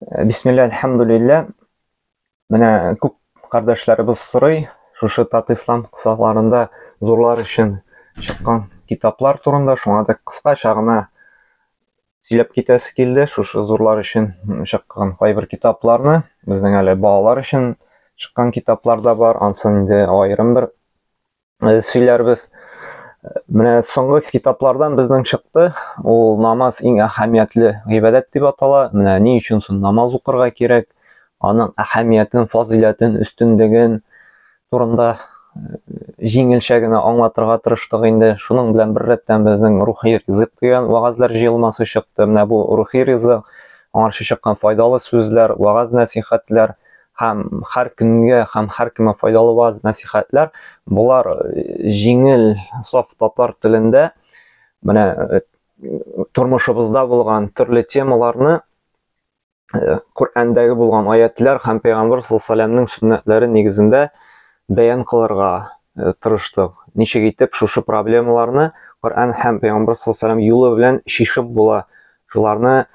Бисмилла, әлхәмдүлиллә. Менә күп кардәшләребез сорый, шушы Тат Ислам кысаларында зурлар өчен чыккан китаплар турында, шуңа да кыскача гына сөйләп китәсе килде. Шушы зурлар өчен чыккан кайбер китапларны, безнең әле балалар өчен чыккан китаплар да бар, ансын инде аерым бер сөйләрбез. Менә соңгы китаплардан безнең чыкты. Ул намаз иң әһәмиятле гыйбадәт дип атала. Менә ни өчен соң намаз укырга кирәк? Аның әһәмиятен, фазыйләтен, өстенлеген турында җиңелчә генә аңлатырга тырыштык инде. Шуның белән беррәттән безнең рухи ризык дигән вәгазьләр җыелмасы чыкты. Менә бу рухи ризык, аңарчы чыккан файдалы сүзләр, вәгазь нәсихәтләр һәм һәр көнгә һәм һәркемгә файдалы ваз нәсихәтләр болар җиңел саф татар телендә менә тормышыбызда булган төрле темаларны Коръәндәге булган аятлар һәм Пәйгамбер саллаллаһу сөннәтләре нигезендә бәян кылырга тырыштык. Ничек итеп шушы проблемаларны Коръән һәм Пәйгамбер саллаллаһу юлы белән чишеп була. Шуларны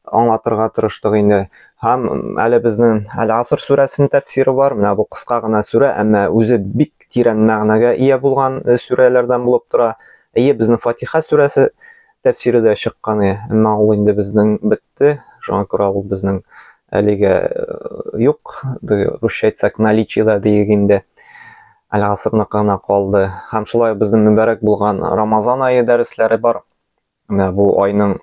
аңлатырга тырыштык инде. Һәм әле безнең Әл-Аср сүрәсенең тәфсире бар. Менә бу кыска гына сүрә, әмма үзе бик тирән мәгънәгә ия булган сүрәләрдән булып тора. Әйе, безнең Фатиха сүрәсе тәфсире дә чыккан, әмма ул инде безнең бетте. Шуңа күрә ул безнең әлегә юк, русча әйтсәк, наличиеда диек инде. Әл-Асрныкы гына калды. Һәм шулай безнең мөбарәк булган Рамазан ае дәресләре бар. Менә бу айның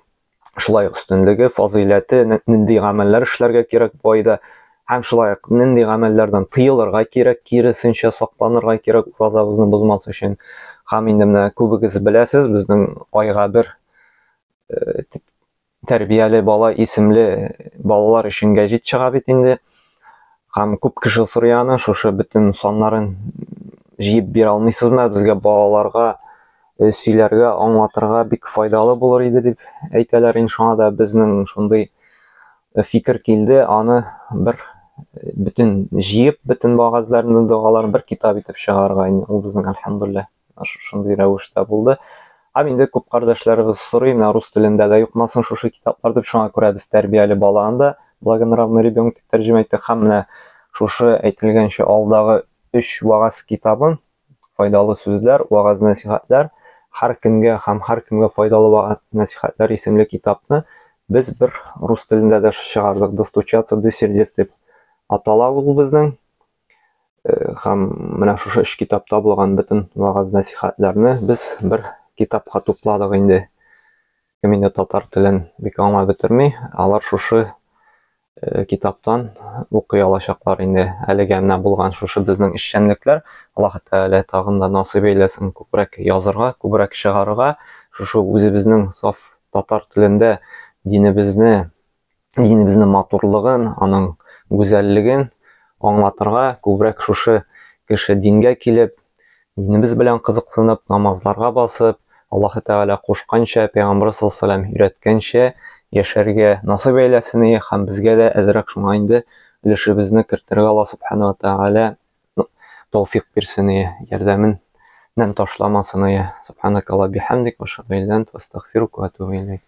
шулай ук өстенлеге, фазыйләте, нинди гамәлләр эшләргә кирәк бу айда һәм шулай ук нинди гамәлләрдән тыелырга кирәк, киресенчә сакланырга кирәк уразабызны бозмас өчен. Һәм инде менә күбегез беләсез, безнең айга бер тәрбияле бала исемле балалар өчен гәҗит чыга бит инде. Һәм күп кеше сорый аны, шушы бөтен саннарын җыеп бирә алмыйсызмы безгә балаларга сөйләргә, аңлатырга бик файдалы булыр иде дип әйтәләр. Инде шуңа да безнең шундый фикер килде, аны бер бөтен җыеп, бөтен вәгазьләрне, догаларын бер китап итеп чыгарырга. Инде ул безнең әлхәмдулиллаһ шундый рәвештә булды. Һәм инде күп кардәшләребез сорый, менә рус телендә дә юкмы соң шушы китаплар дип, шуңа күрә без тәрбияле баланы да благонравный ребенок дип тәрҗемә иттек. Һәм менә шушы әйтелгәнчә алдагы өч вәгазь китабын файдалы сүзләр, вәгазь нәсихәтләр, һәр көнгә һәм һәркемгә файдалы вәгазь нәсихәтләр исемле китапны без бер рус телендә дә чыгардык. Достучаться до сердец дип атала ул безнең. Һәм менә шушы өч китапта булган бөтен вәгазь нәсихәтләрне без бер китапка тупладык инде. Кем инде татар телен бик аңлап бетерми, алар шушы китаптан укый алачаклар инде. Әлегә менә булган шушы безнең эшчәнлекләр. Аллаһ Тәгалә тагын да насыйп әйләсен күбрәк язырга, күбрәк чыгарырга, шушы үзебезнең саф татар телендә динебезне, динебезнең матурлыгын, аның гүзәллеген аңлатырга, күбрәк шушы кеше дингә килеп, динебез белән кызыксынып, намазларга басып, Аллаһы Тәгалә кушканча, Пәйгамбер саллаллаһу алейһи ва өйрәткәнчә яшәргә насыйп әйләсен һәм безгә дә әзрәк шуңа инде өлешебезне кертергә Аллаһ Субхана ва Тәгалә тәүфик бирсен, ярдәменнән ташламасын. Субханакалла бихамдик ва ашһаду ан ла илаһа илля анта астагфирука ва атубу илейк.